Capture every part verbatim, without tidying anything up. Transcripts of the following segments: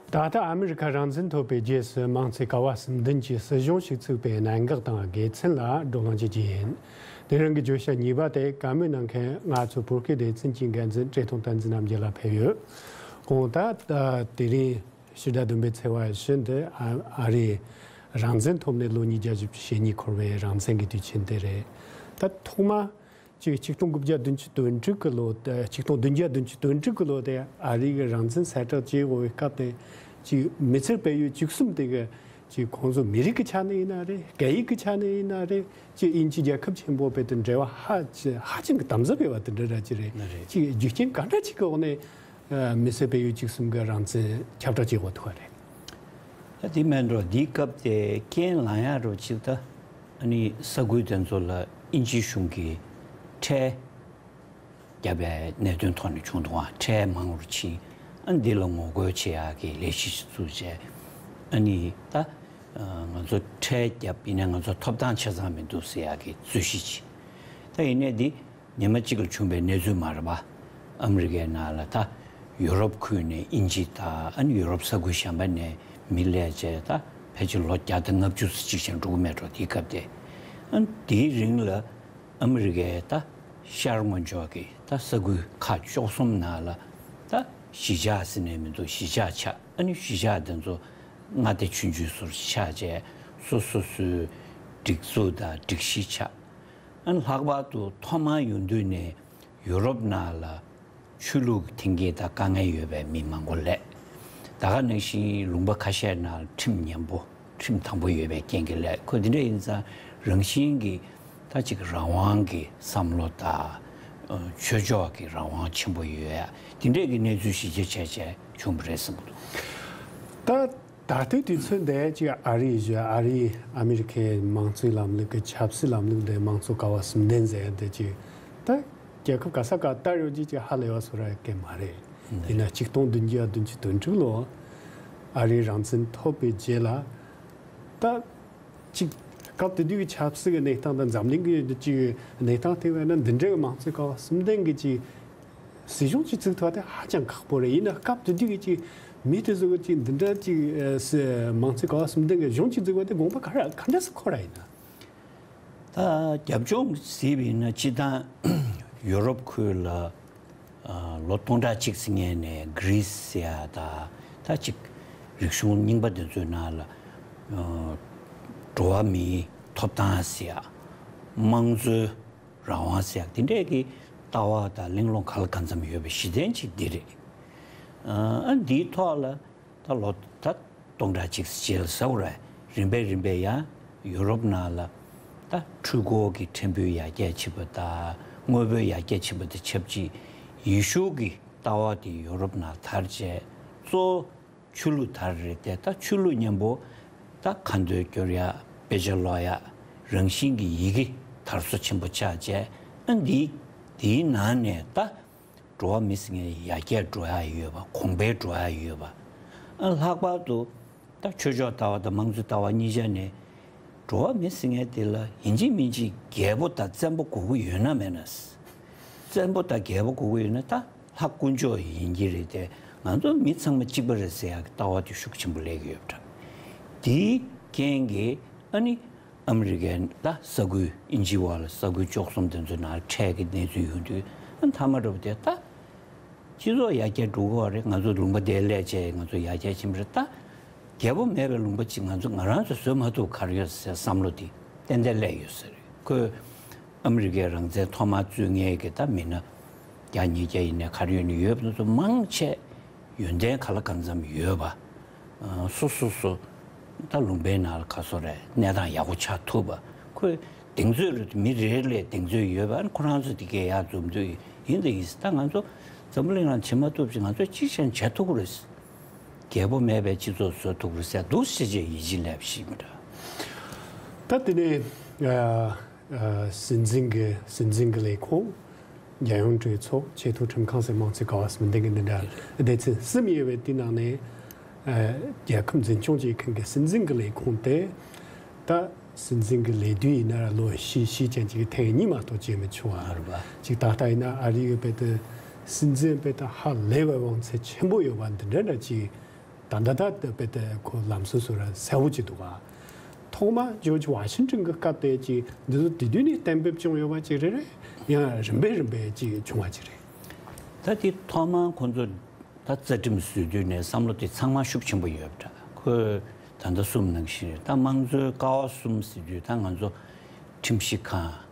ད་ལྟ་ཨ་མི་རི་ཁ་རང་བཙན་ཐོབ་པའི་རྗེས་སུ་མང་གཙོའི་ཀ་བ་གསུམ་ལྡན་གྱི་སྲིད་གཞུང་ཞིག་བཙུགས་པའི་གནད་འགག་དང་དགེ་མཚན་ལ་བགྲོ་གླེང་བྱེད་ཀྱི་ཡིན། དེ་རིང་གི་བརྗོད་བྱ་གཉིས་པ་དེ་བཀའ་མོལ་གནང་མཁན་ང་ཚོ་བོད་སྐད་སྡེ་ཚན་གྱི་འགན་འཛིན་བཀྲས་མཐོང་བསྟན་འཛིན་རྣམ་རྒྱལ་ལགས་ཕེབས་ཡོད། གོང་ད་ལྟ་དེ་རིང་ཕྱི་ཟླ་བདུན་པའི་ཚེས་པ་བཞི་འདི་ཨ་ཨ་རིའི་རང་བཙན་ཐོབ་ནས་ལོ་ཉིས་བརྒྱ་བཞི་བཅུ་ཞེ་གཉིས་འཁོར་བའི་རང་བཙན་གྱི་དུས་ཆེན་དེ་རེད། ད་ཐོག་མ། གཅིག་ཆིག་སྟོང་དགུ་བརྒྱ་བདུན་ཅུ་དོན་དྲུག་གི་ལོ་དེ་ཆིག་སྟོང་བདུན་བརྒྱ་བདུན་ཅུ་དོན་དྲུག་གི་ལོ་དེ་ཨ་རི་གི་རང་བཙན་གསལ་བསྒྲགས་བྱེད་དགོས་པའི་སྐབས་དེ་གཅིག་མི་སེར་སྤེལ་ཡུལ་བཅུ་གསུམ་དེ་གི་གཅིག་ཁོང་ཚོ་མི་རིགས་ཀྱི་ཆ་ནས་ཡིན་ན་རེད། སྐད་ཡིག་གི་ཆ་ནས་ཡིན་ན་རེད། གཅིག་དབྱིན་ཇི་རྒྱལ་ཁབ་ཆེན་པོ་དཔེ་དེ་འབྲེལ་བ་ཧ་ཅི་ཧ་ཅང་གི་དམ་ཟབ་ཡོད་པ་དེ་འདྲ་འདྲ་ཅིག་རེད། ན་རེད། གཅིག་རྒྱུ་རྐྱེན་ག་འདྲ་ཅིག་གི་འོག་ནས་ཨ་མི་སེར་སྤེལ་ཡུལ་བཅུ་གསུམ་གི་རང་བཙན་ཁྱབ་བསྒྲགས་བྱེད་དགོས་ཐུག་པ་རེད། ད་དེ་མིན་འགྲོ་འདིའི་སྐབས་དེ་རྐྱེན་ལངས་ཡ་རོ་ཅིག་ད་ཨ་ནི་ས་ཁུལ་དེ་ཚོ་ལ་དབྱིན་ཇིའི་གཞུང་གིས་ཁྲལ་བརྒྱབ་པའི་གནད་དོན་ཐོག་ནས་བྱུང་འདུག་ཨ་ཁྲལ་མང་རུ་ཕྱིན། ཨ་འདི་ལ་ངོ་རྒོལ་བྱེད་ཡག་གི་ལས་གཞི་ཞིག་བཙུགས་བྱས། ཨ་ནི་ད་ང་ཚོ་ཁྲལ་བརྒྱབ་ཡིན་ན་ང་ཚོ་ཐོབ་ཐང་ཆ་ཚང་མི་འདུག་ཟེར་ཡག་གི་རྩོད་གཞི་ཅིག་ད་ཡིན་ནའི་འདི་ཉི་མ་གཅིག་ལ་བྱུང་བའི་གནས་ཚུལ་མ་རེད་པ། ཨ་མི་རི་ཀའི་ནང་ལ་ད་ཡུ་རོབ་ཁུལ་ནས་དབྱིན་ཇི་དང་ཨ་ནི་ཡུ་རོབ་ས་ཁུལ་གཞན་པ་ནས་མི་སླེབས་བྱས་ད་ཕལ་ཆེར་ལོ་བརྒྱ་དང་ལྔ་བཅུ་ཙམ་ཅིག་ཅན་འགྲོ་གི་མེད་འགྲོ་དེའི་སྐབས་དེ། ཨ་ནི་དེའི་རིང་ལ་ཨ་མི་རི་ཀའི་ད་ཤར་ངོས་ཕྱོགས་ཀྱི་ད་ས་ཁུལ་ཁག་བཅུ་གསུམ་ནང་ལ་ད་གཞིས་ཆགས་ཟེར་ནས་མི་འདུག་གཞིས་ཆགས་ཆགས། ཨ་ནི་གཞིས་ཆགས་དེ་ཚོ་མངའ་སྡེ་ཆུང་ཆུང་ཚོར་ཆགས་བྱས་སོ་སོ་སོའི་སྒྲིག་འཛུགས་དང་སྒྲིག་གཞི་ཆགས། ཨ་ནི་ལྷག་པར་དུ་ཐོག་མར་ཡོང་དུས་ནས་ཡུ་རོབ་ནང་ལ་ཆོས་ལུགས་ཀྱི་མཐུན་རྐྱེན་དང་དཀའ་ངལ་ཡོད་པའི་མི་མང་པོ་སླེབས། ད་ག་ནང་བཞིན་ལུང་པ་ཁ་ཤས་ནང་ཁྲིམས་ཉམས་པོ་ཁྲིམས་དམ་པོ་ཡོད་པའི་རྐྱེན་གྱིས་སླེབས། ཁོ་དེ་འདྲ་ཡིན་ཙང་རང་བཞིན་གྱིས་ད་ཅིག་རང་དབང་གི་བསམ་བློ་དང་ཆོས་ཕྱོགས་ཀྱི་རང་དབང་ཆེན་པོ་ཡོད་ཡ་དེ་འདྲས་ཀྱི་གནས་ཚུལ་གཞི་རྒྱ་བྱས་བྱས་བྱུང་བ་རེད་བསམ་གྱི་འདུག་ད། ད་ལྟའི་དུས་ཚོད་འདི་ཅིག་ཨ་རིའི་གཞི་ཨ་རིའི་ཨ་མི་རི་ཁའི་མང་གཙོའི་ལམ་ལུགས་ཀྱི་ཆབ་སྲིད་ལམ་ལུགས་འདི་དམངས་གཙོ་ཀ་བ་གསུམ་ལྡན་ཟེར་ཡ་འདི་ཅིག་ད་རྒྱལ་ཁབ་ག་ས་ག་ལྟར་ཡོད་ཀྱི་ཅིག་ཧ་ལས་པ་བཟོ་ར་ཡ་གི་མ་རེད། ཡིན་ན་ཆིག་སྟོང་བདུན་བརྒྱ་བདུན་ཅུ་དོན་དྲུག་ལོ་ཨ་རིའི་རང་བཙན་ཐོབ་པའི་རྗེས་ལ་ད་ཅིག་སྐབས་དེ་དུས་ཀྱི་ཆབ་སྲིད་ཀྱི་གནས་སྟངས་དང་འཛམ་གླིང་གི་ཅིག་གནས་སྟངས་དེ་བས་ན་འདི་འདྲའི་དམངས་གཙོའི་ཀ་བ་གསུམ་ལྡན་གྱི་ཅིག་སྲིད་གཞུང་གཅིག་བཙུགས་ཐུབ་པ་དེ་ཧ་ཅང་ཁག་པོ་རེད། ཡིན་ན་སྐབས་དེ་དུས་ཀྱི་ཅིག་མི་དེ་ཚོ་གི་ཅིག་འདི་འདྲ་ཅིག་ཨ་སི་མང་གཙོའི་ཀ་བ་གསུམ་ལྡན་གྱི་གཞུང་གཅིག་བཙུགས་པ་དེ་དགོངས་པ་ག་རེ་ག་འདྲ་སེ་འཁོར་ར་ཡིན་ན། ད་རྒྱབ་ལྗོངས་གཟིགས་པ་ཡིན་ན་སྤྱིར་བཏང་ཡུ་རོབ་ཁུལ་ལ་ཨ་ལོ་སྟོང་ཕྲག་གཅིག་ཙམ་སྔོན་ནས་གྷི་རི་སི་ཟེར་ཡ་ད་ད་ཅིག་རིག་གཞུང་རྙིང་པ་དེ་ཚོའི་ནང་ལ་ཨ་འགྲོ་བ་མིའི་ཐོབ་ཐང་ཟེར་ཡ་དམངས་གཙོའི་རང་དབང་ཟེར་ཡག་དེ་འདྲས་ཀྱི་ལྟ་བ་དང་གླེང་སློང་ག་ལ་གང་འཚམ་ཡོད་པའི་གཞི་རྟེན་ཅིག་འདི་རེད། ཨ་འདིའི་ཐོག་ལ་ད་ལོ་ད་སྟོང་ཕྲག་གཅིག་རྗེས་ལ་ཟེར་བ་རེད། རིམ་པས་རིམ་པས་ཡང་ཡུ་རོབ་ནང་ལ་ད་འཕྲུལ་འཁོར་གྱི་ཕྲན་བུ་ཡར་རྒྱས་ཕྱིན་པ་དང་དངོས་པོའི་ཡར་རྒྱས་ཕྱིན་པ་དང་ཆབས་ཅིག་ཡེ་ཤུ་གི་ལྟ་བ་དེ་ཡུ་རོབ་ནང་དར་བྱས་གཙོ་བོ་ཆོས་ལུགས་དར་རེད་དེ། ད་ཆོས་ལུགས་མཉམ་པོ་ད་ཁ་འདོན་སྐྱོར་ཡ་དཔེ་ཆ་ཀློག་ཡ་རང་བཞིན་གྱི་ཡི་གེ་དར་སོ་ཆེན་པོ་ཆགས་བྱས། ཨ་འདི་དེའི་ནང་ནས་ད་འགྲོ་བ་མི་ཟེར་མཁན་ཡར་རྒྱས་འགྲོ་ཡ་ཡོད་པ། གོང་འཕེལ་འགྲོ་ཡ་ཡོད་པ། ཨ་ལྷག་པར་དུ་ད་ཆོས་ཕྱོགས་ལྟ་བ་དང་དམངས་གཙོའི་ལྟ་བ་གཉིས་ཆ་ནས་འགྲོ་བ་མི་ཟེར་མཁན་དེ་ལ་ཡིན་གཅིག་མིན་གཅིག་རྒྱལ་པོ་དང་བཙན་པོ་དགོས་ཀྱི་ཡོད་ན་མེད་ན། བཙན་པོ་དང་རྒྱལ་པོ་དགོས་ཀྱི་ཡོད་ན་ད་ལྷ་དཀོན་མཆོག་ཡིན་གྱི་རེད་དེ། ང་ཚོ་མི་ཚང་མ་གཅིག་པ་རེད་ཟེར་ཡག་གི་ལྟ་བ་དེ་ཤུགས་ཆེན་པོ་སླེབས་ཀྱི་ཡོད་པ་འདྲ། དེའི་རྐྱེན་གྱིས་ཨ་ནི་ཨ་མི་རི་ཀའི་ད་ས་ཁུལ་དབྱིན་ཇི་བ་ལ་ས་ཁུལ་བཅུ་གསུམ་དེ་ཚོའི་ནང་ཁྲལ་གྱི་གནས་ཚུལ་ཡོང་དུས་ཨ་མཐའ་མ་འགྲོ་བ་དེ་ད་སྤྱི་ཚོགས་ཡར་རྒྱས་འགྲོ་གི་ཡོད་རེད། ང་ཚོ་ལུང་པ་དེར་སླེབས་བྱས་ང་ཚོ་ཡར་རྒྱས་ཕྱིན་པ་རེད། ད་རྒྱལ་པོ་མེད་པའི་ལུང་པ་ཅིག་ང་ཚོ་ང་རང་ཚོ་བཟོས་མ་ཐུབ་ག་རེ་ཡོད་ཟེར་བསམ་བློ་དེ་ཏན་ཏན་སླེབས་ཡོད་ས་རེད། ཁོས་ཨ་མི་རི་ཀའི་རང་བཙན་ཐོག་མར་རྩོད་མཁན་གྱི་ད་མི་སྣ་བརྒྱ་ཉིས་བརྒྱ་ཡིན་ནའི་ག་རེ་ཡོད་ནའི་ཡོད་པ་ཚོ་མང་ཆེ་ཡོན་ཏན་ག་ལ་གང་འཚམ་ཡོད་པ། ཨ་སོ་སོ་སོ་ད་ལུང་པའི་ནང་ལ་ག་སོ་རེད་གནས་སྟངས་ཡག་པོ་ཆགས་ཐུབ་པ། ཁོས་གདེང་ཚོད་རེད། མི་རེ་རེ་ལ་གདེང་ཚོད་ཡོད་པ། ཨ་ནི་ཁོ་རང་ཚོ་དེ་གའི་ཡག་འཛོམས་དུས་ཡིན་ད་ཡིན། ད་ང་ཚོ་འཛམ་བུ་གླིང་ནང་བྱེད་མ་ཐུབ་ཅིག་ང་ཚོ་ཅིག་བྱས་ན་བྱེད་ཐུབ་ཀྱི་རེད། རྒྱལ་པོ་མེད་པའི་སྤྱི་ཚོགས་བཟོ་ཐུབ་རེད་ཟེར་འདུག་སེ་བྱས་ཡིད་ཆེས་སླེབས་ཤིག་མི་འདྲ། ད་དེ་ནས་ཨ་ཨ་སྲིད་འཛིན་གྱི་སྲིད་འཛིན་གྱི་ལས་ཁུངས། རྒྱལ་ཡོངས་གྲོས་ཚོགས། ཆེས་མཐོའི་ཁྲིམས་ཁང་ཟེར་མང་གཙོའི་ཀ་བ་གསུམ་ལྡན་གྱི་འདི་འདྲ་སྡེ་ཚན་གསུམ་ཡོད་པའི་དེའི་ནང་ནས་ཨ་རྒྱལ་ཁབ་འཛིན་སྐྱོང་བྱེད་མཁན་གྱི་སྲིད་འཛིན་གྱི་ལས་ཁུངས་དེ་ད་སྲིད་འཛིན་གྱི་ལས་དུས་ཡིན་ན་ལོ་བཞི་བཞི་ཅན་ཅིག་ཐེངས་གཉིས་མ་གཏོགས་བྱེད་མི་ཆོག་ཨ། རེད་པ། ཅིག་ད་ལྟ་ཡིན་ན་ཨ་རི་ཡོད་པའི་དེ་སྲིད་འཛིན་དཔེ་ད་ཧ་ལས་པའི་དབང་ཚད་ཆེན་པོ་ཡོད་པ་འདི་འདྲ་འདྲ་ཅིག་ ད་ལྟ་ད་དཔེ་དེ་ཁོ་ལམ་སང་སུ་ར་གསལ་བོ་ཅིག་འདུག་ག་ཐོག་མ་ཇོརྗ་ཝ་ཤིང་ཏོན་གྱི་སྐབས་དེ་ཅིག་འདི་ཚོ་དེ་དུས་ནས་གཏན་འབེབས་བྱུང་ཡོད་པ་ཅིག་རེད་རེད། ཡང་རིམ་པས་རིམ་པས་ཅིག་བྱུང་བ་ཅིག་རེད། ད་དེ་ཐོག་མ་ཁོང་ཚོ་ད་རྩ་ཁྲིམས་བཟོས་དུས་ནས་བསམ་བློ་དེ་ཚང་མ་ཤུགས་ཆེན་པོ་ཡོད་པ་འདྲ། ཁོས་ད་ལྟ་གསུངས་ནང་བཞིན་རེད། ད་དམངས་གཙོའི་ཀ་བ་གསུམ་ཟེར་དུས་ད་ང་ཚོ་ཁྲིམས་ཞིབ་ཁང་།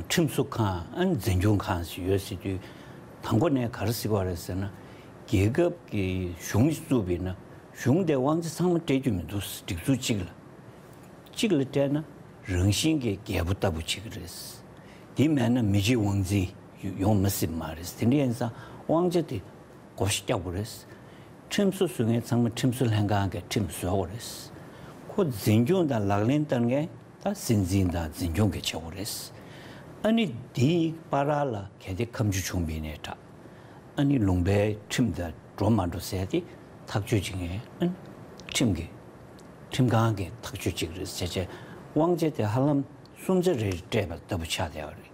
ཁྲིམས་བཟོ་ཁང་། ཨ་ནི་འཛིན་སྐྱོང་ཁང་ཞིག་ཡོད་ཟེར་དུས། དང་པོ་ནས་ག་རེ་ཟེར་བ་རེད་ཟེར་ན། རྒྱལ་ཁབ་ཀྱི་གཞུང་ཞིག་བཙུགས་པ་ཡིན་ན་གཞུང་དེ་དབང་ཆ་ཚང་མ་སྤྲད་རྒྱུ་མི་འདུག་སྒྲིག་འཛུགས་གཅིག་ལ། གཅིག་ལ་སྤྲད་ན་རང་བཞིན་གྱི་རྒྱལ་པོ་ལྟ་བུ་ཅིག་རེད། དེ་མེད་ན་མི་གཅིག་དབང་འཛིན་ཡོང་མ་སྲིད་མ་རེད། དེ་འདྲ་ཡིན་ཙང་དབང་ཆ་དེ་བགོ་བཤའ་རྒྱག་དགོས་རེད། ཁྲིམས་བཟོ་བཟོ་མཁན་ཚང་མ་ཁྲིམས་བཟོ་ལྷན་ཁང་གིས་ཁྲིམས་བཟོ་དགོས་རེད། ཁོ་འཛིན་སྐྱོང་དང་ལག་ལེན་བསྟར་མཁན་ད་སྲིད་འཛིན་དང་འཛིན་སྐྱོང་གིས་བྱེད་དགོས་རེད། ཨ་ནི་དེའི་བར་ལ་གལ་ཏེ་ཁ་མཆུ་བྱུང་བ་ཡིན་ན་དྲག་ཨ་ནི་ལུང་པའི་ཁྲིམས་དང་འགྲོ་མ་འགྲོ་ཟེར་དེ་ཐག་གཅོད་བྱེད་མཁན་ཨ་ནི་ཁྲིམས་ཀྱི་ཁྲིམས་ཁང་གིས་ཐག་གཅོད་བྱེད་ཀྱི་རེད་ཟེར་བྱས་དབང་ཆ་དེ་ཧ་ལམ་གསུམ་ཆ་རེ་སྤྲད་པ་ལྟ་བུ་ཆགས་བསྡད་པ་རེད།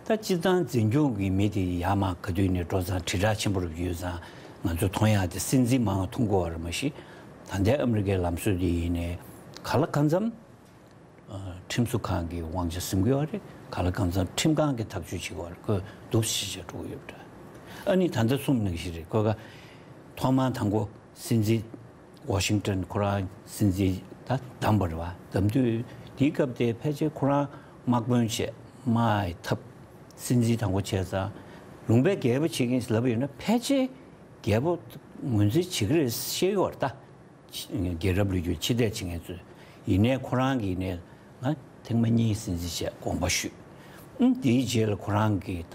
ད་སྤྱིར་བཏང་འཛིན་སྐྱོང་གི་མི་དེ་ཡར་མར་ག་དུས་ནས་འགྲོ་ཙང་དྲིལ་བསྒྲགས་ཆེན་པོ་རུ་ཡོད་ཙང་ང་ཚོ་མཐོང་ཡག་དེ་སྲིད་འཛིན་མང་བ་མཐོང་གི་ཡོད་རེད། མ་གཞི་ད་ལྟའི་ཨ་མི་རི་ཀའི་ལམ་སྲོལ་དེ་ཡིན་ནའི་གང་ལ་གང་འཚམ་ཁྲིམས་བཟོ་ཁང་གི་དབང་ཆ་ཟིན་གྱི་ཡོད་རེད། གང་ལ་གང་འཚམ་ཁྲིམས་ཁང་གིས་ཐག་གཅོད་བྱེད་ཀྱི་ཡོད་རེད། ཁོས་འདུག་སེ་བྱས་འགྲོ་གི་ཡོད་པ་འདྲ། ཨ་ནི་ད་ལྟ་གསུངས་ནང་བཞིན་རེད། ཁོས་ཀ་ཐོག་མར་དང་པོ་སྲིད་འཛིན་ཝ་ཤིང་ཏོན་ཁོ་རང་སྲིད་འཛིན་ད་བདམས་པ་རེད་བ། བདམས་དུས་དེའི་སྐབས་དེ་ཕལ་ཆེར་ཁོ་རང་དམག་དཔོན་བྱས་དམག་གི་འཐབ་སྲིད་འཛིན་དང་པོ་བྱས་ཙང་ལུང་པའི་རྒྱལ་པོ་བྱེད་ཀྱིན་ལབ་ཡོད་ན་ཕལ་ཆེར་རྒྱལ་པོ་ངོས་འཛིན་བྱེད་ཀྱི་རེད་ཤེས་ཡོད་རེད་ད། རྒྱལ་རབས་ལོ་རྒྱུས་ཕྱི་བལྟས་བྱེད་མཁན་ཚོས་ཡིན་ནའི་ཁོ་རང་གིས་ནས་ང་ཐེངས་མ་གཉིས་སྲིད་འཛིན་བྱས་དགོངས་པ་ཞུས། ཨང་དེའི་རྗེས་ལ་ཁོ་རང་གིས་ད་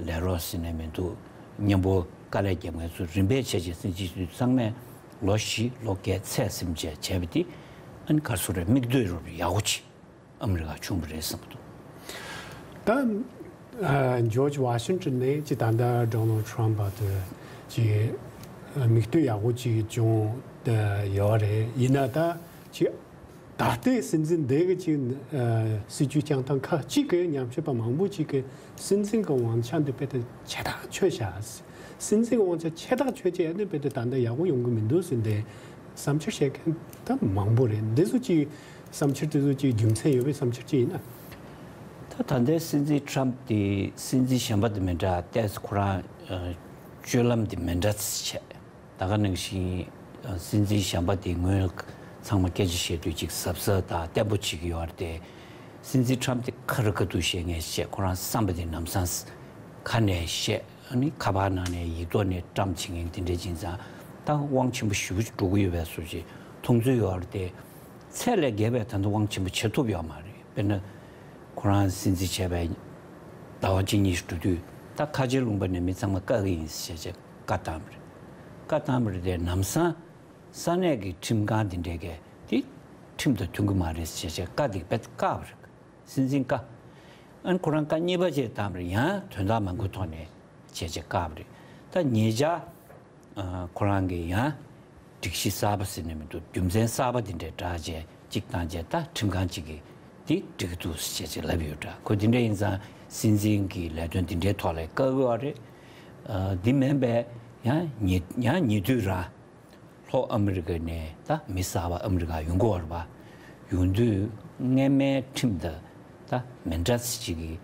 ལས་རོགས་ཟེར་ནས་མི་འདུག་མཉམ་པོ་དཀའ་ལས་རྒྱབ་མཁན་ཚོ་རིམ་པས་བྱས་བྱས་སྲིད་འཛིན་ཚོས་ཚང་མས་ལོ་བཞི་ལོ་བརྒྱད་ཚད་ཟིན་བྱས་བྱས་པ་དེ་ཨ་ནི་ག་རེ་ཟེར་རེད། མིག་ལྟོས་རུ་ཡག་པོ་བྱས་ཨ་མི་རི་ཀ་བྱུང་བ་རེད་བསམ་གྱི་འདུག་ད་ཨ་ཇོརྗ་ཝ་ཤིང་ཏོན་ནས་ཅི་ད་ལྟ་ཌོ་ནལ་ཊམ་པ་དེ་ཅི་ཨ་མིག་ལྟོས་ཡག་པོ་ཅིག་བྱུང་ཡོད་རེད། ཡིན་ན་ད་ཅི་ད་ལྟའི་སྲིད་འཛིན་འདི་གི་ཅིག་ཨ་སྲིད་བྱུས་བསྐྱངས་སྟངས་ཁག་ཅིག་གི་ཉམས་ཞིབ་པ་མང་པོ་ཅིག་གི་སྲིད་འཛིན་གི་དབང་ཆ་འདི་དཔེ་དེ་ཆེ་ཐག་ཆོད་བཞག་སྲིད་འཛིན་གི་དབང་ཆ་ཆེ་ཐག་ཆོད་ཅེས་ནི་དཔེ་དེ་ད་ལྟ་ཡག་པོ་ཡོང་གི་མི་འདུག་ཟེར་འདི་བསམ་འཆར་བཤད་མཁན་ད་མང་པོ་རེད། འདི་ཚོ་ཅིག་བསམ་འཆར་དེ་ཚོ་ཅིག་རྒྱུ་མཚན་ཡོད་པའི་བསམ་འཆར་ཅིག་ཡིན་ན། ད་ད་ལྟའི་སྲིད་འཛིན་ཊམ་དེ་སྲིད་འཛིན་གཞན་པ་དང་མི་འདྲ་ཏོག་ཙམ་ཁོ་རང་ཨ་སྤྱོད་ལམ་དེ་མི་འདྲ་ཙམ་བྱས། ད་ག་ནང་བཞིན་ཨ་སྲིད་འཛིན་གཞན་པ་དེ་སྔོན་ཚང་མ་སྐད་ཆ་བཤད་དུས་ཅིག་གཟབ་གཟབ་དང་བརྟན་པོ་བྱེད་ཀྱི་ཡོད་རེད་དེ། སྲིད་འཛིན་ཊམ་དེ་ཁ་རི་ཁ་ཐུག་བཤད་མཁན་བཤད། ཁོ་རང་བསམ་པ་དེ་ལམ་སང་ཁ་ནས་བཤད། ཨ་ནི་ཁ་པར་ནང་ནས་ཡིག་ཐོག་ནས་བཀྲམ་བྱེད་མཁན་དེ་འདྲ་ཡིན་ཙང་ད་དབང་ཆེན་པོ་ཞེ་པོ་ཅིག་འགྲོ་གི་ཡོད་པའི་བཟོ་ཅིག་མཐོང་ཚུལ་ཡོད་རེད་དེ། ཚད་ལས་བརྒལ་བའི་ད་ལྟ་དབང་ཆེན་པོ་བྱེད་ཐུབ་ཡོད་མ་རེད། དཔེར་ན་ཁོ་རང་སྲིད་འཛིན་བྱས་པའི་ཟླ་བ་གཅིག་གཉིས་ཤིག་འགྲོ་དུས་ད་ཁ་ཆེ་ལུང་པ་ནས་མི་ཚང་མ་བཀག་གི་ཡིན་ཞེས་བྱས་བཀའ་བཏང་བ་རེད། བཀའ་བཏང་བ་རེད་དེ་ལམ་སང་ས་གནས་ཀྱི་ཁྲིམས་ཁང་དེ་འདྲས་ཀྱིས་དེ་ཁྲིམས་དང་མཐུན་གྱི་མ་རེད་ཞེས་བྱས་བཀའ་དེ་དཔེ་བཀག་པ་རེད། སྲིད་འཛིན་བཀའ། ཨ་ནི་ཁོ་རང་བཀའ་གཉིས་པ་བྱས་བཏང་བ་རེད། ཡང་དོན་དག་མང་པོའི་ཐོག་ནས་བྱས་བྱས་བཀག་པ་རེད། ད་ཉེ་ཆར་ཨ་ཁོ་རང་གིས་ཡང་སྒྲིག་གཞི་གསར་པ་ཟེར་ནས་མི་འདུག་རྒྱུ་མཚན་གསར་པ་དེ་འདྲས་བསྒྲགས་བྱས་གཅིག་བཏང་བྱས་ད་ཁྲིམས་ཁང་གཅིག་གིས་དེ་འགྲིག་གི་འདུག་ཟེར་བྱས་བྱས་ལབ་ཡོད་འདྲ། ཁོ་དེ་འདྲས་ཡིན་ཙང་སྲིད་འཛིན་གྱི་ལས་དོན་དེ་འདྲའི་ཐོག་ལ་བཀག་ཡོད་རེད། ཨ་འདི་མིན་པའི་ཡང་ཉེ་ཡང་ཉེ་དུས་ར། ལྷོ་ཨ་མི་རི་ཀ་ནས་ད་མི་གསར་པ་ཨ་མི་རི་ཀ་ཡོང་གི་ཡོད་རེད་པ། ཡོང་དུས་སྔོན་མའི་ཁྲིམས་དང་ད་མི་འདྲ་ཙམ་ཅིག་གིས་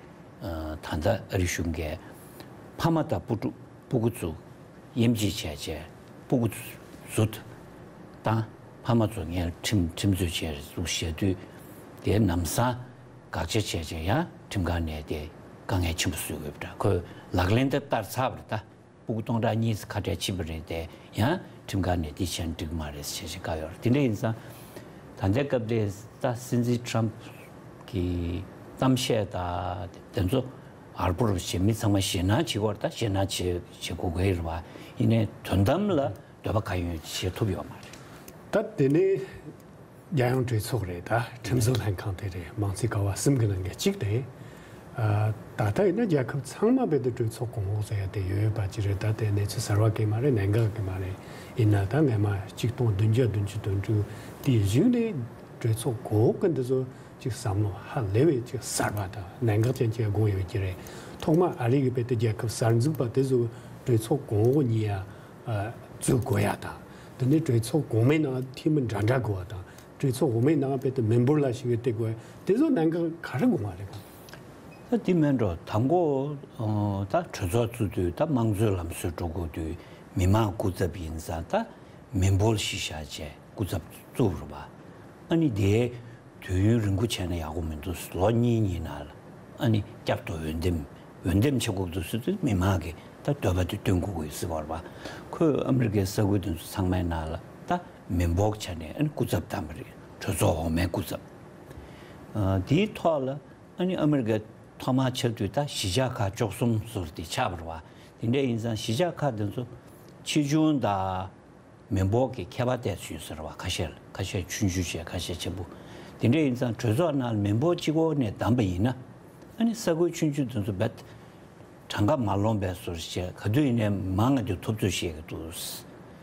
ཨ་ད་ལྟ་ཨ་རི་གཞུང་གིས་ཕ་མ་དང་སྤུ་གྲོགས་སྤུ་གུ་ཚོ་དབྱེ་འབྱེད་བྱས་བྱས་སྤུ་གུ་ཚོ་བསྡུ་བཏང་། ཕ་མ་ཚོ་ངས་ཁྲིམས་ཁྲིམས་རྩོད་བྱས་རེད་ཟུག་བཤད་དུས་དེ་ལམ་སང་དགག་བྱ་བྱས་བྱས་ཡང་ཁྲིམས་ཁང་ནས་དེ་དཀའ་ངལ་ཆེན་པོ་བཟོས་ཡོད་པ་འདྲ། ཁོས་ལག་ལེན་དེ་བསྟར་ཚར་བ་རེད་ད། སྤུ་གུ་སྟོང་ཕྲག་གཉིས་ཁ་བྲལ་ཕྱིན་པ་རེད་དེ་ཡང་ཁྲིམས་ཁང་ནས་འདི་བྱས་ན་འགྲིག་མ་རེད་ཞེས་ཞེས་བཀག་ཡོད་རེད། དེ་འདྲ་ཡིན་ཙང་ད་ལྟའི་སྐབས་དེ་ད་སྲིད་འཛིན་ཊམ་གི་གཏམ་བཤད་ད་དེ་ཚོ་ཧར་པོ་རུ་བྱེད་མི་ཚང་མ་ཞེད་སྣང་བྱེད་དགོས་རེད། ད་ཞེད་སྣང་བྱེད་བྱེད་དགོས་ཀྱི་རེད་པ། ཡིན་ནའི་དོན་དམ་ལ་འདོད་པ་གང་ཡོད་བྱེད་ཐུབ་ཡོད་མ་རེད། ད་དེ་ནས། རྒྱལ་ཡོངས་གྲོས་ཚོགས་རེད། ད་ཁྲིམས་བཟོ་ལྷན་ཁང་དེ་རེད། མང་གཙོའི་ཀ་བ་གསུམ་གྱི་ནང་གི་གཅིག་རེད། ཨ་ད་ལྟ་ཡིན་ན་རྒྱལ་ཁབ་ཚང་མ་རྦད་དེ་གྲོས་ཚོགས་གོང་འོག་ཟེར་ཡ་དེ་ཡོད་པ་ཅིག་རེད། ད་དེ་གནས་ཚུལ་གསར་བ་གི་མ་རེད། གནད་འགག་གི་མ་རེད། ཡིན་ན་ད་སྔ་མ་གཅིག་སྟོང་བདུན་བརྒྱ་བདུན་ཅུ་དོན་དྲུག་དེའི་གཞུག་ནས་གྲོས་ཚོགས་གོང་འོག་གི་འདི་ཚོ་ཅིག་བསམ་བློ་ཧ་ལས་པའི་ཅིག་གསར་བ་དང་གནད་འགག་ཅན་ཅིག་དགོངས་ཡོད་ཀྱི་རེད། ཐོག་མ་ཨ་རི་གི་རྦད་དེ་རྒྱལ་ཁབ་གསར་འཛུགས་པ་དེ་ཚོ་གྲོས་ཚོགས་གོང་འོག་གཉིས་ཡ། ཨ་འཛུགས་དགོས་ཡ་དང་ དེ་ནས་གྲོས་ཚོགས་གོང་མའི་ནང་འཐུས་མི་འདྲ་འདྲ་དགོས་པ་དང་། གྲོས་ཚོགས་འོག་མའི་ནང་དཔེ་དེ་མི་འབོར་ལ་ཞིག་གི་སྟེགས་དགོས། དེ་ཚོ་གནད་འགག་ག་རེ་དགོངས་པ་རེད་ག། ད་དེ་མིན་འགྲོ་དང་པོ། ཨ་ད་གྲོས་ཚོགས་བཙུགས་དུས་ད་དམངས་གཙོའི་ལམ་སྲོལ་འགྲོ་དགོས་དུས་མི་མང་སྐུ་ཚབ་ཡིན་ཙང་ད་མི་འབོར་གཞི་བཞག་བྱས་སྐུ་ཚབ་བཙུགས་རེད་པ། ཨ་ནི་དེའི་དུས་ཡུན་རིང་པོ་བྱས་ན་ཡག་པོ་མི་འདུག་ལོ་གཉིས་གཉིས་ནང་ལ་ཨ་ནི་བསྐྱར་དུ་འོས་འདེམས་འོས་འདེམས་བྱེད་དགོས་འདུག་ཟེར་དུས་མི་མང་གིས་ད་འདོད་པ་དེ་བཏོན་དགོས་ཀྱི་ཡོད་ཟེར་བ་རེད་པ། ཁོས་ཨ་མི་རི་ཀའི་ས་ཁུལ་དེ་ཚོ་ཚང་མའི་ནང་ལ་ད་མི་འབོར་ཆ་ནས་ཨ་ནི་སྐུ་ཚབ་བདམས་པ་རེད། གྲོས་ཚོགས་འོག་མའི་སྐུ་ཚབ། ཨ་དེའི་ཐོག་ལ་ཨ་ནི་ཨ་མི་རི་ཀའི་ཐོག་མར་ཆགས་དུས་ད་གཞིས་ཆགས་ཁག་བཅུ་གསུམ་ཟུར་དེ་ཆགས་པ་རེད་པ། དེ་འདྲ་ཡིན་ཙང་གཞིས་ཆགས་ཁག་དེ་ཚོ་ཆེ་ཆུང་དང་མི་འབོར་གྱི་ཁྱད་པར་ཏོག་ཙམ་ཡོད་ས་རེད་པ། ཁ་ཤས་ལ་ཁ་ཤས་ཆུང་ཆུང་བྱས་ཁ་ཤས་ཆེན་པོ། དེ་འདྲ་ཡིན་ཙང་གྲོས་ཚོགས་ནང་ལ་མི་འབོར་གཅིག་པོ་ནས་བདམས་པ་ཡིན་ན་ཨ་ནི་ས་ཁུལ་ཆུང་ཆུང་དེ་ཚོ་རྦད་གྲངས་ཀ་མ་ལོངས་པའི་བཟོ་འདྲ་བྱས། ག་དུས་ཡིན་ནའི་མང་ང་དེ་ཐོབ་ཚོད་བྱེད་ཀྱི་འདུག་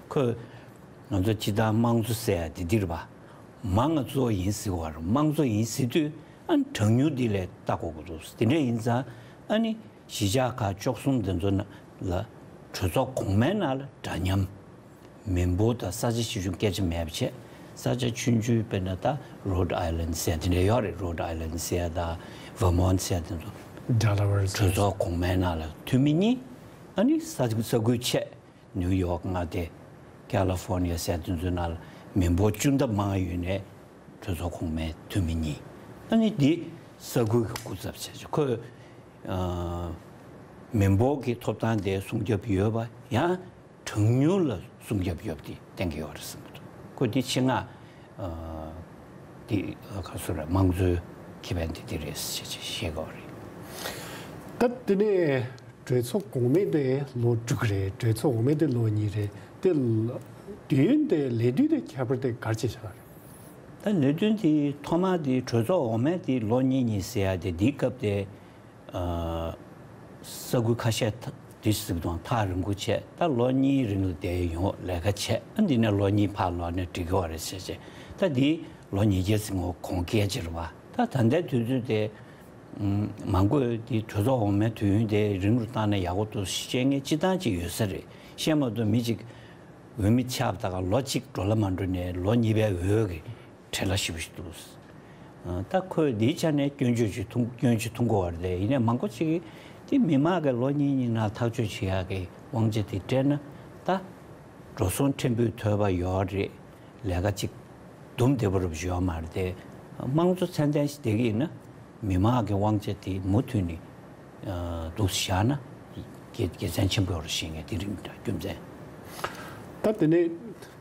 ཁོས་ང་ཚོ་སྤྱི་བཏང་དམངས་གཙོ་ཟེར་ཡ་དེ་འདི་རེད་པ། མང་ང་གཙོ་བོ་ཡིན་ཟེར་བ་རེད། དམངས་གཙོ་ཡིན་ཟེར་དུས་ཨ་ནི་གྲངས་ཉུང་འདི་ལ་ལྟ་དགོས་ཀྱི་འདུག་དེ་འདྲ་ཡིན་ཙང་ཨ་ནི་གཞིས་ཆགས་ཁག་བཅུ་གསུམ་དེ་ཚོ་ནང་ལ་གྲོས་ཚོགས་གོང་མའི་ནང་ལ་འདྲ་མཉམ། མི་འབོར་དང་ས་ཆ་ཆེ་ཆུང་སྐད་ཆ་མེད་པ་བྱས། ས་ཆ་ཆུང་ཆུང་དཔེར་ན་ད་རོ་ཌི་ཨའི་ལན་ཌི་ཟེར་དེ་འདྲ་ཡོད་རེད། རོ་ཌི་ཨའི་ལན་ཌི་ཟེར་དང་ཝར་མོན་ཊི་ཟེར་དེ་ཚོ། ཌེ་ལ་ཝེར་ཟེར། གྲོས་ཚོགས་གོང་མའི་ནང་ལ་འཐུས་མི་གཉིས། ཨ་ནི་ས་ས་ཁུལ་ཆེ། ནིའུ་ཡོག་མངའ་སྡེ། ཀ་ལི་ཧྥོར་ནི་ཡ་ཟེར་དེ་ཚོའི་ནང་ལ་མི་འབོར་ཅུང་ཟད་མང་ཡོད་ནའི་གྲོས་ཚོགས་གོང་མའི་འཐུས་མི་གཉིས། ཨ་ནི་འདི་ས་ཁུལ་གྱི་སྐུ་ཚབ་བྱས་ཆོག་ཁོས་ཨ་མི་འབོར་གྱི་ཐོབ་ཐང་དེ་སྲུང་སྐྱོབ་ཡོད་པ་ཡང་། གྲངས་ཉུང་ལ་སྲུང་སྐྱོབ་ཡོད་པ་དེ་གཏན་འཁེལ་ཡོད་རེད་བསམ་གྱི་འདུག་ཁོ་དེ་ཆེད་མངགས་ཨ་དེ་ག་སུ་རེད། དམངས་གཙོའི་ཁེ་ཕན་དེ་དེ་རེད་ཟེར་བྱས་བཤད་དགོས་རེད། ད་དེ་ནས་གྲོས་ཚོགས་གོང་མའི་དེ་ལོ་དྲུག་རེད། གྲོས་ཚོགས་འོག་མའི་དེ་ལོ་གཉིས་རེད། དེ་ལ་དུས་ཡུན་དེ་ལས་དུས་དེ་ཁྱད་པར་དེ་ག་རེ་བྱས་བཞག་རེད། ད་ལས་དོན་དེ་ཐོག་མ་དེ་གྲོས་ཚོགས་འོག་མའི་དེ་ལོ་གཉིས་གཉིས་ཟེར་ཡ་དེ་དེའི་སྐབས་དེ། ཨ་ས་ཁུལ་ཁ་ཤས་ད་དེ་ཟིག་དང་ཐག་རིང་པོ་བྱས། ད་ལོ་གཉིས་རིང་ལ་བསྡད་ཡོང་ལས་ཀ་བྱས། ཨ་འདི་ནས་ལོ་གཉིས་ཕར་ལོག་ནས་འགྲིག་གི་བ་རེད་ཟེར་བྱས། ད་འདི་ལོ་ཉིས་བརྒྱ་ཟིན་འོ་གོང་སྐད་ཅིག་རེད་བ། ད་ད་ལྟའི་དུས་ཚོད་དེ་མང་པོས་འདི་གྲོས་ཚོགས་འོག་མའི་དུས་ཡུན་དེ་རིང་རུ་བཏང་ན་ཡག་པོ་འདུག་བཤད་མཁན་སྤྱིར་བཏང་ཅིག་ཡོད་ས་རེད། བཤད་མ་ཐུབ་མི་ཅིག་འོས་མི་ཆགས་ད་ག་ལོ་གཅིག་འགྲོ་ལ་མ་འགྲོ་ནས་ལོ་གཉིས་པའི་འོས་ཀྱི་བྲེལ་བ་ཞེ་པོ་ཞིག་འདུག་ད་ཁོས་འདིའི་ཆ་ནས་སྐྱོན་བརྗོད་ཅིག་ཐུང་སྐྱོན་ཅིག་ཐུང་གོ་བ་རེད། ཡིན་ནའི་མང་པོ་ཅིག་གིས་དེ་མི་མང་གི་ལོ་གཉིས་གཉིས་ནང་ཐག་གཅོད་བྱེད་ཡག་གི་དབང་ཆ་དེ་སྤྲད་ན་ད་འགྲོ་སོང་ཕྲན་བུ་ཐོབ་པ་ཡོད་རེད། ལས་ཀ་ཅིག་དུམ་བདེ་པོ་རུ་ཡོད་མ་རེད་དེ། དམངས་གཙོ་ཚད་ལྡན་ཞིག་བསྡད་ཀྱི་ཡིན་ན་མི་མང་གི་དབང་ཆ་དེ་མུ་མཐུད་ནས་འདུག་བཞག་ན་དགེ་དགེ་མཚན་ཆེན་པོ་ཡོད་རེད་བཤད་མཁན་དེ་རིང་འདྲ་རྒྱུ་མཚན། ད་དེ་ནས་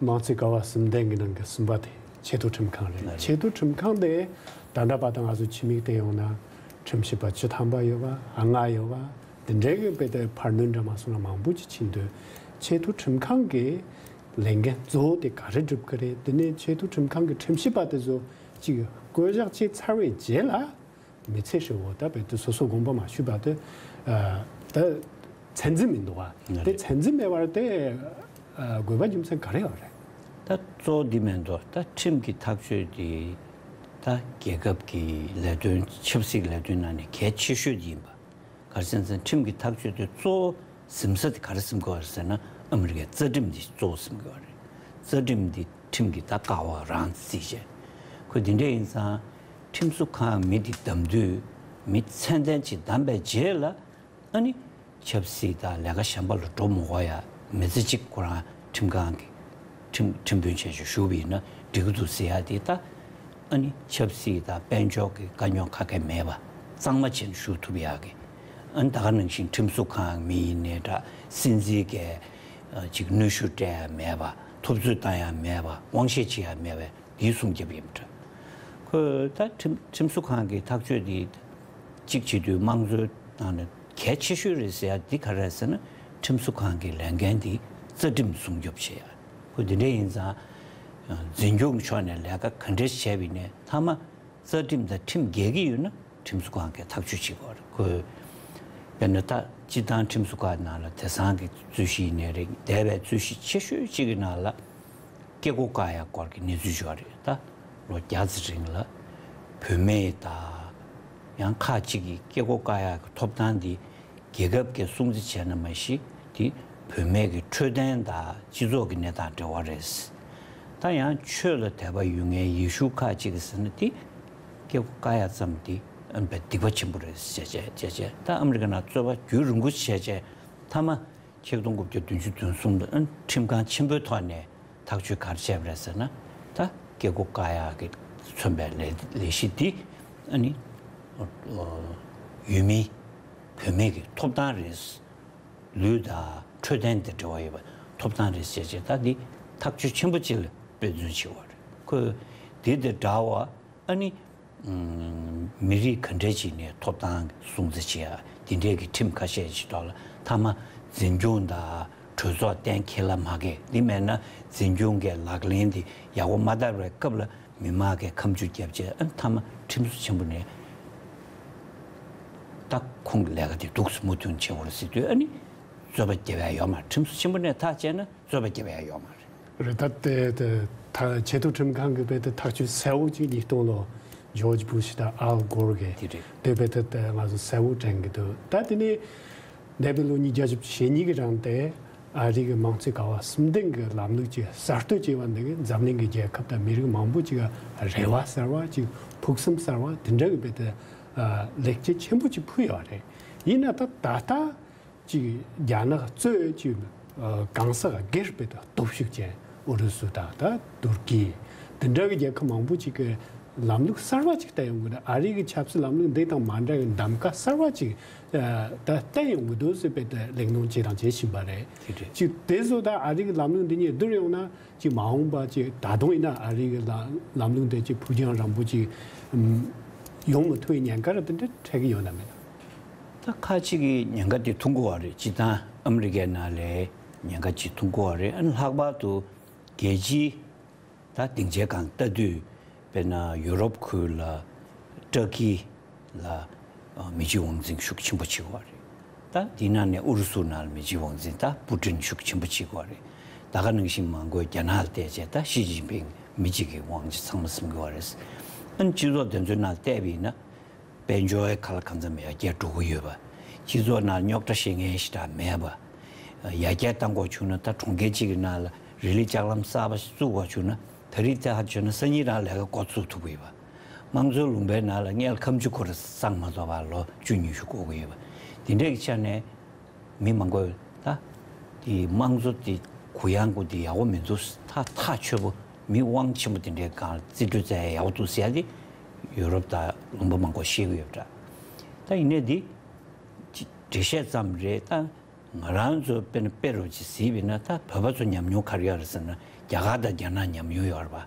ནང་སྲིད་ཀ་བ་གསུམ་ལྡན་གྱི་ནང་གི་གསུམ་པ་དེ་ཆེས་མཐོ་ཁྲིམས་ཁང་རེད། ལགས་རེད། ཆེས་མཐོ་ཁྲིམས་ཁང་དེ་ད་ལྟ་བར་དུ་ང་ཚོ་ཕྱི་མིག་བལྟས་ཡོང་ན་ཁྲིམས་ཞིབ་པ་བཅུ་ཐམ་པ་ཡོད་པ། ཨ་ལྔ་ཡོད་པ། དེ་འདྲའི་གི་དཔེ་དེ་འཕར་སྣོན་འདྲ་མ་སོང་ན་མང་པོ་ཅིག་ཕྱིན་དུས་ཆེས་མཐོ་ཁྲིམས་ཁང་གི་ལས་འགན་གཙོ་བོ་དེ་ག་རེ་སྒྲུབ་ཀྱི་རེད། དེ་ནས་ཆེས་མཐོ་ཁྲིམས་ཁང་གི་ཁྲིམས་ཞིབ་པ་དེ་ཚོ་ཅིག་བསྐོ་གཞག་བྱས་ཚར་བའི་རྗེས་ལ། མི་ཚེ་ཧྲིལ་བོ་ད་བོད་དུ་སོ་སོ་དགོངས་པ་མ་ཞུས་པ་དེ། ཨ་ད་ཚད་འཛིན་མི་འདུག་བ། ང་དེ་རེད། ཚད་འཛིན་མེད་པར་དེ་ཨ་དགོས་པ་རྒྱུ་མཚན་ག་རེ་ཡོད་རེད། ད་གཙོ་བོ་འདི་མེད་འདུག་ད་ཁྲིམས་ཀྱི་ཐག་གཅོད་འདི་ད་རྒྱལ་ཁབ་ཀྱི་ལས་དོན་ཆབ་སྲིད་ཀྱི་ལས་དོན་ནང་ནས་གལ་ཆེ་ཤོས་འདི་ཡིན་པ། ག་རེ་ཟེར་ན་ཁྲིམས་ཀྱི་ཐག་གཅོད་དེ་གཙོ་བོ་ཟིན་ས་དེ་ག་རེ་ཟིན་དགོས་རེད་ཟེར་ན་ཨ་མི་རི་ཀའི་རྩ་ཁྲིམས་འདི་གཙོ་བོ་ཟིན་དགོས་རེད། རྩ་ཁྲིམས་འདི་ཁྲིམས་ཀྱི་ད་ཀ་བ་རང་བརྩིས་བྱས། ཁོས་འདི་འདྲ་ཡིན་ཙང་ཁྲིམས་བཟོ་ཁང་མི་འདི་བདམས་དུས་མི་ཚད་ལྡན་ཅིག་བདམས་པའི་རྗེས་ལ་ཨ་ནི་ཆབ་སྲིད་དང་ལས་ཀ་གཞན་པ་ལ་འགྲོ་མི་དགོས་ཡ་མི་ཚེ་གཅིག་ཁོ་རང་ཁྲིམས་ཁང་གི་ཁྲིམས་ཁྲིམས་དཔོན་བྱས་ཆོག་ཞུགས་པ་ཡིན་ན་འགྲིག་གི་འདུག་ཟེར་ཡ་དེ་ད་ཨ་ནི་ཆབ་སྲིད་དང་དཔལ་འབྱོར་གྱི་དཀའ་རྙོག་ཁ་ཁ་མེད་པ་གཙང་མ་བྱས་ནས་ཞུགས་ཐུབ་ཡག་གི། ཨ་ནི་ད་ག་ནང་བཞིན་ཁྲིམས་བཟོ་ཁང་མི་ཡིན་ནའི་འདྲ་སྲིད་འཛིན་གྱི་ཅིག་གནོན་ཤུགས་སྤྲད་ཡ་མེད་པ། འཐབ་རྩོད་བཏང་ཡ་མེད་པ། དབང་ཤེད་བྱེད་ཡ་མེད་པའི་དེའི་སྲུང་སྐྱོབ་ཡིན་པ་འདྲ། ཁོས་ད་ཁྲིམས་ཁྲིམས་བཟོ་ཁང་གི་ཐག་གཅོད་དེ་གཅིག་བྱེད་དུས་དམངས་གཙོའི་ནང་ནས་གལ་ཆེ་ཤོས་རེད་ཟེར་ཡ་འདི་ག་རེ་རེད་ཟེར་ན་ཁྲིམས་བཟོ་ཁང་གི་ལས་འགན་དེ་རྩ་ཁྲིམས་སྲུང་སྐྱོབ་བྱེད་ཡ། ཁོས་འདི་འདྲ་ཡིན་ཙང་འཛིན་སྐྱོང་ཕྱོགས་ནས་ལས་ཀ་ག་འདྲས་བྱས་པ་ཡིན་ནའི་མཐའ་མ་རྩ་ཁྲིམས་དང་ཁྲིམས་འགལ་གྱི་ཡོད་ན་ཁྲིམས་བཟོ་ཁང་གིས་ཐག་གཅོད་བྱེད་དགོས་རེད། ཁོས་དཔེར་ན་ད་སྤྱིར་བཏང་ཁྲིམས་བཟོ་ཁང་ནང་ལ་དེང་སང་གི་རྩོད་གཞི་ཡིན་ནའི་རེད། འདས་པའི་རྩོད་གཞི་ཆེ་ཤོས་གཅིག་གི་ནང་ལ་སྐྱེ་སྒོ་བཀག་ཡ་སྐོར་གྱི་གནས་ཚུལ་ཡོད་རེད། ད་ལོ་བརྒྱ་ཙམ་རིང་ལ་བུད་མེད་དང་ཡང་ཁག་ཅིག་གི་སྐྱེ་སྒོ་བཀག་ཡ་གི་ཐོབ་ཐང་འདི་རྒྱལ་ཁབ་ཀྱིས་སྲུང་བརྩི་བྱས་ན་མ་གཞི་དེ་ བུད་མེད་ཀྱི་འཕྲོད་བསྟེན་དང་སྤྱི་ཚོགས་ཀྱི་གནས་སྟངས་འབྲེལ་བ་རེད། ད་ཡང་ཆོས་ལ་དད་པ་ཡོད་མཁན་ཡེ་ཤུ་ཁག་ཅིག་གིས་ཟེར་ན་དེ་སྐྱེ་སྒོ་བཀག་ཡ་ཙམ་དེ་ཨ་ནི་དཔེ་སྡིག་པ་ཆེན་པོ་རེད་ཟེར་བྱས་བྱས་བྱས། ད་ཨ་མི་རི་ཀ་ནང་རྩོད་པ་རྒྱུན་རིང་པོ་བྱས་བྱས་མཐའ་མ་ཆིག་སྟོང་དགུ་བརྒྱ་བདུན་ཅུ་དོན་གསུམ་ལ་ཨ་ནི་ཁྲིམས་ཁང་ཆེན་པོའི་ཐོག་ནས་ཐག་གཅོད་ག་རེ་བྱས་པ་རེད་ཟེར་ན། ད་སྐྱེ་སྒོ་བཀག་ཡག་གི་མཚོན་པའི་ལས་ལས་གཞི་འདི་ཨ་ནི་ཡུལ་མི་བུད་མེད་ཀྱི་ཐོབ་ཐང་རེད། ལུས་དང་འཕྲོད་བསྟེན་དང་འབྲེལ་བ་ཡོད་པ་ཐོབ་ཐང་རེད་ཟེར་བྱས། ད་འདི་ཐག་གཅོད་ཆེན་པོ་གཅིག་ལ་དཔེ་མཚོན་བྱས་པ་རེད། ཁོས་འདི་དང་འདྲ་བ་ཨ་ནི་མི་རིགས་ག་འདྲ་ཅིག་ནས་ཐོབ་ཐང་སྲུང་བརྩི་བྱེད་ཡ་འདི་འདྲས་ཀྱི་ཁྲིམས་ཁ་ཤས་ཅིག་ཐོག་ལ་མཐའ་མ་འཛིན་སྐྱོང་དང་གྲོས་ཚོགས་གཏན་འཁེལ་ལ་མ་འཁེལ། འདི་མེད་ན་འཛིན་སྐྱོང་གི་ལག་ལེན་འདི་ཡག་པོ་མ་བསྟར་བའི་སྐབས་ལ་མི་མང་གིས་ཁ་མཆུ་བརྒྱབ་བྱས། ཨ་ནི་མཐའ་མ་ཁྲིམས་བཟོ་ཆེན་པོ་ནས་ད་ཁོང་གི་ལས་ཀ་འདི་འདུག་སེ་མུ་མཐུད་བྱེད་དགོས་རེད་ཟེར་དུས། ཨ་ནི་རྩོད་པ་རྒྱབ་ཡ་ཡོད་མ་རེད། ཁྲིམས་བཟོ་ཆེན་པོ་ནས་ཐག་བཅད་ན་རྩོད་པ་རྒྱབ་ཡ་ཡོད་མ་རེད། རེད། ད་དེ་དེ་ད་ཆེས་མཐོའི་ཁྲིམས་ཁང་གི་དཔེ་དེ་ཐག་གཅོད་གསལ་བོ་ཅིག་ཉིས་སྟོང་ལོ་ཇོརྗ་བུ་ཤི་དང་ཨལ་གོར་གི་དེ་རེད། དེ་དཔེ་དེ་དེ་ང་ཚོ་གསལ་བོ་དྲན་གི་འདུག་ད་དེ་ནས་འདས་པའི་ལོ་ཉིས་བརྒྱ་ཞེ་གཉིས་ཀྱི་རིང་དེ་ཨ་རི་གི་མང་གཙོའི་ཀ་བ་གསུམ་ལྡན་གྱི་ལམ་ལུགས་ཀྱི་གསར་གཏོད་བྱས་པ་འདི་གིས་འཛམ་གླིང་གི་རྒྱལ་ཁབ་དང་མི་རིགས་མང་པོ་ཅིག་ག་རེ་བ་གསར་བ་ཅིག་ཕུགས་བསམ་གསར་བ་དེ་འདྲ་གི་དཔེ་དེ་ལེགས་སྐྱེས་ཆེན་པོ་ཅིག་ཕུལ་ཡོད་རེད། ཡིན་ན་ད་ད་ལྟ། ཅིག་རྒྱ་ནག་གཙོས་ཅིག་ཨ་གང་ཟག་སྒེར་སྤེལ་དུ་སྟོབས་ཤུགས་ཅན་ཨུ་རུ་སུ་དང་ད་ཏུར་ཀི་དེ་འདྲ་གི་རྒྱལ་ཁབ་མང་པོ་ཅིག་གིས་ལམ་ལུགས་གསར་བ་ཅིག་བཏོན་ཡོང་གི་རེད། ཨ་རི་གི་ཆབ་སྲིད་ལམ་ལུགས་འདི་དང་མ་འདྲ་བའི་གདམ་ག་གསར་བ་ཅིག་ཨ་ད་བཏོན་ཡོང་གི་འདུག་ཟེར་སྤེལ་དུ་ལས་སྣོན་བྱེད་དང་བྱེད་བཞིན་པ་རེད། དེ་རེད། ཅིག་དེ་ཚོ་ད་ཨ་རི་གི་ལམ་ལུགས་འདི་གཉིས་བསྡུར་ཡོང་ན། ཅིག་མ་འོངས་པ་ཅིག་ད་དུང་ཡིན་ན་ཨ་རི་གི་ལ་ལམ་ལུགས་དེ་ཅིག་ཕུགས་རྒྱང་རིང་པོ་ཅིག་ཨམ་ཡོང་མི་ཐུབ་པའི་ཉེན་ཁ་ར་དེ་འདྲ་འཕྲད་ཀྱི་ཡོད་ན་མེད་ན། ད་ཁ་ཅིག་གིས་ཉེན་ཁ་དེ་མཐོང་གི་ཡོད་རེད། སྤྱིར་བཏང་ཨ་མི་རི་ཀའི་ནང་ལ་ཉེན་ཁ་ཅིག་མཐོང་གི་ཡོད་རེད། ཨ་ནི་ལྷག་པར་དུ་རྒྱལ་སྤྱིའི་ད་སྡིངས་ཆའི་སྒང་ལྟ་དུས། དཔེར་ན་ཡུ་རོབ་ཁུལ་ལ་ཏུར་ཀི་ལ་ཨ་མི་གཅིག་དབང་འཛིན་ཤུགས་ཆེན་པོ་བྱེད་ཀྱི་ཡོད་རེད། ད་དེའི་ནང་ནས་ཨུ་རུ་སུ་ནང་ལ་མི་གཅིག་དབང་འཛིན་ད་པུ་ཏིན་ཤུགས་ཆེན་པོ་བྱེད་ཀྱི་ཡོད་རེད། ད་ག་ནང་བཞིན་མ་དགོས་རྒྱ་ནག་ལ་བལྟས་བྱས་ད་ཞི་ཅིན་ཕིང་མི་གཅིག་གི་དབང་ཆ་ཚང་མ་ཟིན་གྱི་ཡོད་རེད། ཨ་ནི་སྤྱི་ཚོགས་དེ་ཚོའི་ནང་བལྟས་པ་ཡིན་ན། དཔལ་འབྱོར་ཁ་ལ་གང་འཚམ་ཡར་རྒྱས་འགྲོ་གི་ཡོད་པ། སྤྱི་ཚོགས་ནང་རྙོག་དྲ་བཤད་མཁན་ཞེ་དྲག་མེད་པ། ཡར་རྒྱས་གཏང་དགོས་བྱུང་ན་ད་གྲོང་ཁྱེར་གཅིག་གི་ནང་ལ་རི་ལི་ལྕགས་ལམ་གསར་པ་ཞིག་བཙུགས་དགོས་བྱུང་ན་ད་རི་ལྟ་ཧ་བྱུང་ན་སང་ཉིན་རང་ལས་ཀ་འགོ་བཙུགས་ཐུབ་ཀྱི་ཡོད་པ། དམངས་གཙོའི་ལུང་པའི་ནང་ལ་སྔོན་ལ་ཁ་མཆུ་སྐོར་བསང་མ་གཏོགས་པ་ལོ་བཅུ་ཉི་ཤུ་འགོར་གྱི་ཡོད་པ། དེ་འདྲའི་ཆ་ནས། མི་མང་པོས་ད་དེ་དམངས་གཙོ་དེ་གུ་ཡངས་པོ་དེ་ཡག་པོ་མི་འདུག་ཐག་ཐག་ཆོད་པོ་མི་དབང་ཆེན་པོ་དེ་འདྲའི་སྒང་ལ་རྩིས་སྤྲོད་བྱས་ཡག་པོ་འདུག་ཟེར་ཡ་དེ་ཡུ་རོབ་དང་ལུང་པ་མང་པོ་ཤེས་ཀྱི་ཡོད་པ་འདྲ། ད་ཡིན་ནའི་དེ་ཅི་འགྲེལ་བཤད་ཙམ་རེད། ད་ང་རང་ཚོ་དཔེར་ན་དཔེ་རུ་ཅིག་གཟིགས་པ་ཡིན་ན། ད་བོད་པ་ཚོ་ཉམས་མྱོང་ག་རེ་ཡོད་རེད་ཟེར་ན། རྒྱ་གར་དང་རྒྱ་ནག་ཉམས་མྱོང་ཡོད་རེད་པ།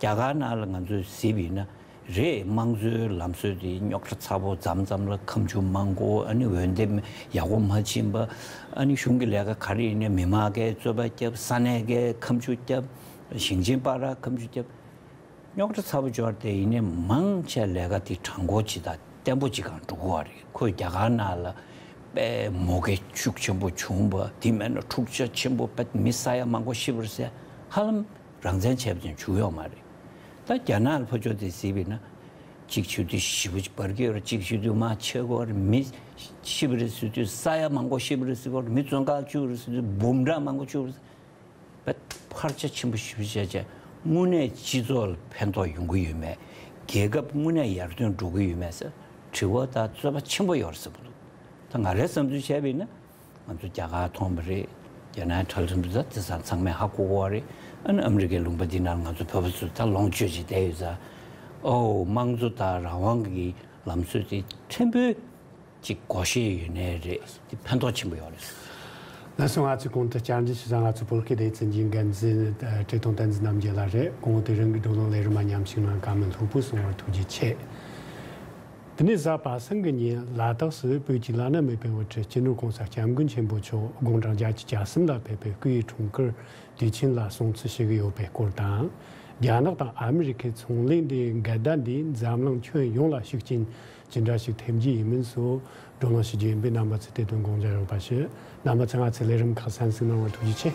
རྒྱ་གར་ནང་ལ་ང་ཚོས་གཟིགས་པ་ཡིན་ན། རེད། དམངས་གཙོའི་ལམ་སྲོལ་དེ་རྙོག་དྲ་ཚ་པོ། མཚམས་མཚམས་ལ་ཁ་མཆུ་མ་གོ། ཨ་ནི་འོས་འདེམས་ཡག་པོ་མ་ཕྱིན་པ། ཨ་ནི་གཞུང་གི་ལས་ཀ་ག་རེ་ཡིན་ནའི་མི་མང་གིས་རྩོད་པ་བརྒྱབ། ས་གནས་ཀྱིས་ཁ་མཆུ་བརྒྱབ། ཞིང་ཆེན་བར་ལ་ཁ་མཆུ་བརྒྱབ། རྙོག་དྲ་ཚ་པོ་འབྱོར་ཏེ་ཡིན་ནའི་མང་ཆེ་ལས་ཀ་དེ་དྲང་པོ་ཅིག་དང་བརྟན་པོ་ཅིག་སྒང་འགྲོ་གི་ཡོད་རེད། ཁོས་རྒྱ་གར་ནང་ལ་དཔེ་མུ་གེ་ཤུགས་ཆེན་པོ་བྱུང་བ། དེ་མིན་ན་འཁྲུག་ཆ་ཆེན་པོ་དཔེ་མི་ས་ཡ་མང་པོ་ཤི་བ་རེད་ཟེར། ཧ་ལམ་རང་བཙན་བྱས་པ་དེ་བྱུང་ཡོད་མ་རེད། ད་རྒྱ་ནག་ལ་ཕར་ཕྱོགས་དེ་གཟིགས་པ་ཡིན་ན། གཅིག་བྱེད་དུས་ཞེ་པོ་ཅིག་འབར་གྱི་ཡོད་རེད། གཅིག་བྱེད་དུས་མར་ཆེ་གི་ཡོད་རེད། མི་ཤི་བ་རེད་ཟེར་དུས་ས་ཡ་མང་པོ་ཤི་བ་རེད་ཟེར་གྱི་ཡོད་རེད། མི་བཙོན་ཁང་བཅུག་རེད་ཟེར་དུས་འབུམ་ཕྲག་མང་པོ་བཅུག་རེད་ཟེར། བས་འཕར་ཆ་ཆེན་པོ་ཞེ་པོ་བྱས་བྱས། དངོས་གནས་སྤྱི་ཚོགས་ལ་ཕན་ཐོགས་ཡོང་གི་ཡོད་མེད། རྒྱལ་ཁབ་དངོས་གནས་ཡར་ཐོན་འགྲོ་གི་ཡོད་མེད་ཟེར་དྲི་བ་དང་རྩོད་པ་ཆེན་པོ་ཡོད་རེད་བསམ་གྱི་འདུག་ད་ང་རའི་བསམ་ཚུལ་བྱས་པ་ཡིན་ན། ང་ཚོ་རྒྱ་གར་མཐོང་བ་རེད། རྒྱ་ནག་འཕྲལ་ཕུགས་ཚོ་དེང་སང་ཚང་མས་ཧ་གོ་གི་ཡོད་རེད། ཨ་ནི་ཨ་མི་རི་ཀའི་ལུང་པ་འདི་ནང་ང་ཚོ་བོད་པ་ཚོ་ད་ལོངས་སྤྱོད་བྱས་བསྡད་ཡོད་ཙང་། ཨོ། དམངས་གཙོ་དང་རང་དབང་གི་ལམ་སྲོལ་དེ་ཕྲན་བུ་ཅིག་བགོ་བཤའ་ཡོད་ནའི་རེད། དེ་ཕན་ཐོགས་ཆེན་པོ་ཡོད་རེད། ལགས་སོ། ང་ཚོས་གོང་དུ་བཅར་འདྲི་ཞུས་ཙང་། ང་ཚོ་བོད་སྐད་སྡེ་ཚན་གྱི་འགན་འཛིན་བཀྲས་མཐོང་བསྟན་འཛིན་རྣམ་རྒྱལ་ལགས་རེད། གོང་དེ་རིང་གི་བགྲོ་གླེང་ལས་རིམ་མ་ཉམས་ཞིབ་གནང་བཀའ་མོལ་ལྷུག་པོ་གསུང་བར་ཐུགས་རྗེ་ཆེ། དེ་ནས་གཟའ་པ་སངས་ཀྱི་ཉིན་ལ་དྭགས་སུ་བོད་ཀྱི་བླ་ན་མེད་པའི་དབུ་ཁྲིད་སྤྱི་ནོར་༸གོང་ས་༸སྐྱབས་མགོན་ཆེན་པོ་མཆོག་དགུང་གྲངས་བརྒྱད་ཅུ་གྱ་གསུམ་ལ་ཕེབས་པའི་སྐུའི་འཁྲུངས་སྐར་དུས་ཆེན་ལ་སྲུང་བརྩི་ཞུ་གི་ཡོད་པའི་སྐོར་དང་། རྒྱ་ནག་དང་ཨ་མི་རི་ཁའི་ཚོང་ལས་འབྲེལ་བའི་འགལ་ཟླ་འདིས་འཛམ་གླིང་ཁྱོན་ཡོངས་ལ་ཤུགས་རྐྱེན་ཇི་འདྲ་ཞིག་ཐེབས་རྒྱུ་ཡིན་མིན་སོགས་བགྲོ་གླེང་ཞུ་རྒྱུ་ཡིན་པས། རྣམ་པ་ཚོས་དེ་དོན་དགོངས་འཇགས་ཡོད་པ་ཞུ། རྣམ་པ་ཚོས་ང་ཚོའི་ལས་རིམ་ཁག་གསན་གཟིགས་གནང་བར་ཐུགས་རྗེ་ཆེ།